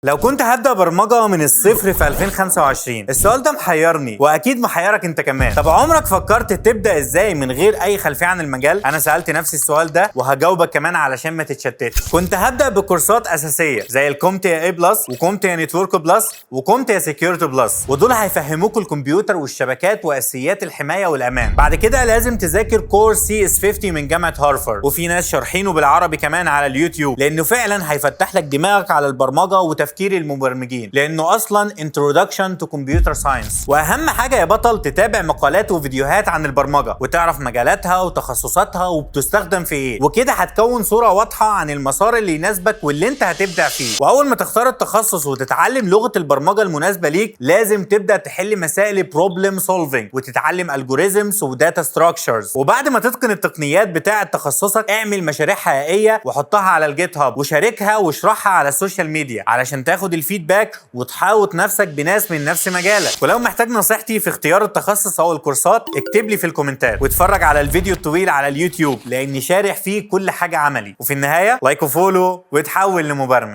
لو كنت هبدا برمجة من الصفر في 2025، السؤال ده محيرني واكيد محيرك انت كمان. طب عمرك فكرت تبدا ازاي من غير اي خلفية عن المجال؟ انا سالت نفسي السؤال ده وهجاوبك كمان علشان ما تتشتتش. كنت هبدا بكورسات اساسية زي ال CompTIA A Plus و CompTIA Network Plus و CompTIA Security Plus، ودول هيفهموك الكمبيوتر والشبكات واساسيات الحماية والامان. بعد كده لازم تذاكر كورس CS 50 من جامعه هارفارد، وفي ناس شارحينه بالعربي كمان على اليوتيوب، لانه فعلا هيفتح لك دماغك على البرمجة وتفكير المبرمجين، لانه اصلا introduction to computer science. واهم حاجة يا بطل تتابع مقالات وفيديوهات عن البرمجة وتعرف مجالاتها وتخصصاتها وبتستخدم في ايه، وكده هتكون صوره واضحة عن المسار اللي يناسبك واللي انت هتبدع فيه. واول ما تختار التخصص وتتعلم لغة البرمجة المناسبة ليك، لازم تبدا تحل مسائل problem solving وتتعلم algorithms و data structures. وبعد ما تتقن التقنيات بتاعه تخصصك، اعمل مشاريع حقيقية وحطها على ال GitHub وشاركها واشرحها على ال social media علشان تاخد ال feedback وتحاوط نفسك بناس من نفس مجالك. ولو محتاج نصيحتي في اختيار التخصص او الكورسات، اكتب لي في الكومنتات واتفرج على الفيديو الطويل على اليوتيوب لاني شارح فيه كل حاجة عملي. وفي النهاية like و follow وتحول لمبرمج.